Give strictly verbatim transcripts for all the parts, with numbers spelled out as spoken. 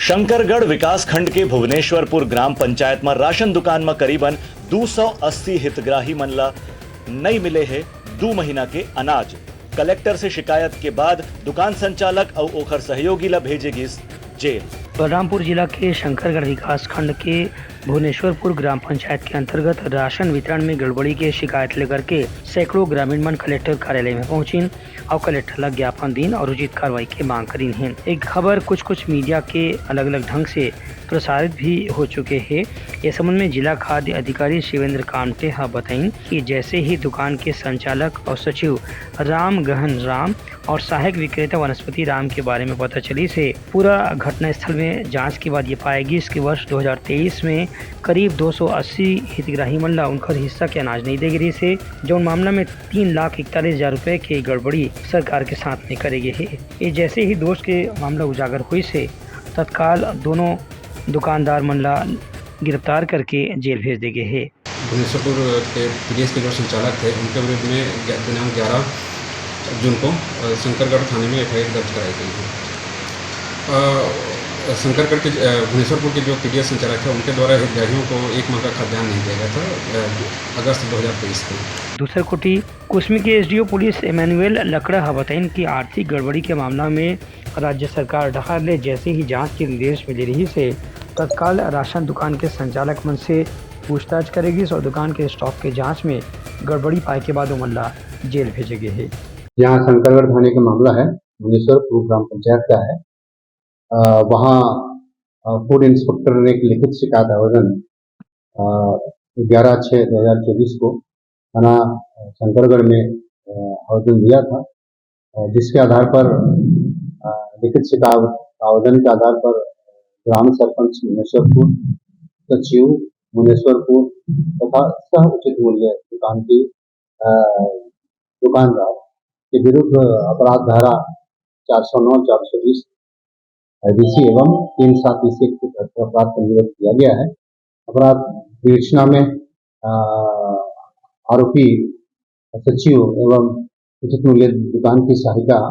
शंकरगढ़ विकासखंड के भुवनेश्वरपुर ग्राम पंचायत म राशन दुकान म करीबन दू सौ अस्सी हितग्राही मन ल नइ मिले हे दू महीना के अनाज। कलेक्टर से शिकायत के बाद दुकान संचालक अउ ओखर सहयोगी ल भेजे गिस जेल। बलरामपुर जिला के शंकरगढ़ विकासखंड के भुवनेश्वरपुर ग्राम पंचायत के अंतर्गत राशन वितरण में गड़बड़ी के शिकायत लेकर के सैकड़ों ग्रामीण मन कलेक्टर कार्यालय में पहुंचिन। अउ कलेक्टर ल ज्ञापन दीन अउ उचित कार्रवाई के मांग करीन हे। एक खबर कुछ कुछ मीडिया के अलग-अलग ढंग से प्रसारित भी हो चुके हे। ये संबंध में जिला खाद्य अधिकारी शिवेंद्र कामटे ह बताइन कि जैसे ही दुकान के संचालक अउ सचिव राम गहन राम अउ सहायक विक्रेता वनस्पति राम के बारे में पता चलिस हे, पूरा घटनास्थल में जांच के बाद ये पाए गिस कि वर्ष दो हज़ार तेईस में करीब दो सौ अस्सी हितग्राही मन ला उनकर हिस्सा के अनाज नहीं दे गे रिहिस हे, जौन मामला में तीन लाख इकतालीस हजार रुपए के गड़बड़ी सरकार के साथ में करे गे हे। ये जैसे ही दोष के मामला उजागर होइस हे, तत्काल दोनों दुकानदार मन ला गिरफ्तार करके जेल भेज दे गे हे। भुवनेश्वरपुर के पीडीएस के जो संचालक थे, उनके विरुद्ध में ग्या-, दिनांक ग्यारह जून को, अ, शंकरगढ़ थाने में एफआईआर दर्ज कराई गई है। अ, शंकरगढ़ के, अ, भुवनेश्वरपुर के जो पीडीएस संचालक थे, उनके द्वारा हितग्राहियों को एक माह का खाद्यान्न नहीं दिया गया था, अ, अगस्त दो हज़ार तेईस को। दूसर कोति, कुसमी के एसडीओ पुलिस इमानुएल लकड़ा ह बताइन कि आर्थिक गड़बड़ी के मामला में राज्य सरकार डहार ले जैसे ही जांच के निर्देश मिले रिहिस हे, तत्काल राशन दुकान के संचालक मन से पूछताछ करे गिस अउ दुकान के स्टॉक के जांच में गड़बड़ी पाए के बाद ओमन ला जेल भेजे गे हे। यहाँ शंकरगढ़ थाने का मामला है, भुवनेश्वरपुर ग्राम पंचायत का है। अ, वहाँ, अ, फूड इंस्पेक्टर ने एक लिखित शिकायत आवेदन, अ, ग्यारह छः दो हज़ार चौबीस को थाना शंकरगढ़ में, अ, आवेदन दिया था, अ, जिसके आधार पर, अ, लिखित शिकायत आवेदन के आधार पर ग्राम सरपंच भुवनेश्वरपुर, सचिव भुवनेश्वरपुर तथा सह उचित मूल्य दुकान की, अ, दुकानदार के विरुद्ध अपराध धारा चार सौ नौ, चार सौ बीस आईपीसी एवं तीन सात तीस के तहत अपराध पंजीबद्ध किया गया है। अपराध विवेचना में, अ, आरोपी सचिव एवं उचित मूल्य दुकान की सहायिका,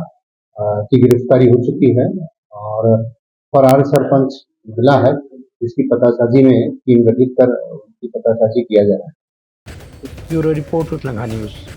अ, की गिरफ्तारी हो चुकी है और फरार सरपंच मिला है, जिसकी पतासाजी में टीम गठित कर उनकी पतासाजी किया जा रहा है। Bureau report, Utlanga news.